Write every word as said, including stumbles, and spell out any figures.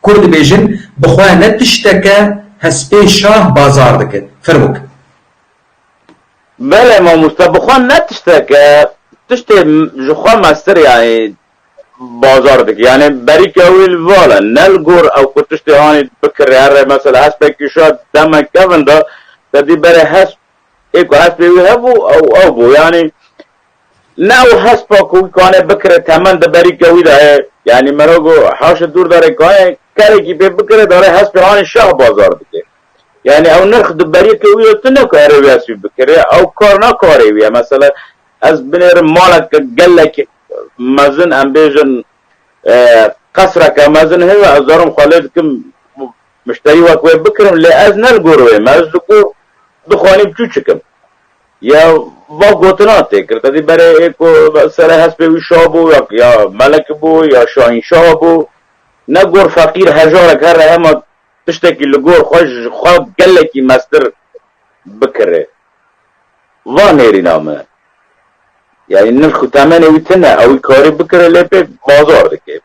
Kur dibêjin, bi xwe ne tişteke hespê şah bazar dike. Fermok. Belê mamoste, bi xwe ne tişteke, tiştê ji xwe mestir, yani bazar dike. Yani berî ke wî li vala, ne li gor ew ku tiştê anî bikirê, here mesela hespekî şa demek kevin de, te dî berê hesp, ê ku hespê wî hebû, ew, ew bû. Yani ne ew hespa ku wî kane bikirê temen di berî ke wî de ye. Yani mero ku haşa dûr dare kane, kerekî pê bikirê dare hespê anî şah bazar dike. Yani ew nirx di berî ke wî de tune ku erê wî hespî bikirê, ew kar nakarê wî ye. Mesela ez binêrim maleke gelek mezin, em bêjin, e, qesreke mezin heye, ez darim xwe lê dikim, mişterî wek wê bikirim, lê ez ne li gor wê me, ez li gor du xanî biçûçik im. Ya va gotina tê kir, te dî berê ê ku serê hespê wî şah bû, ya, ya melek bû, ya şahînşah bû, ne gor feqîr hejarek here hema tiştekî li gor xwe ji xwe gelekî mestir bikirê. Va nêrîna me. Yani nirx û temenê wî tune, ew wî karî bikire lê pê bazar dike.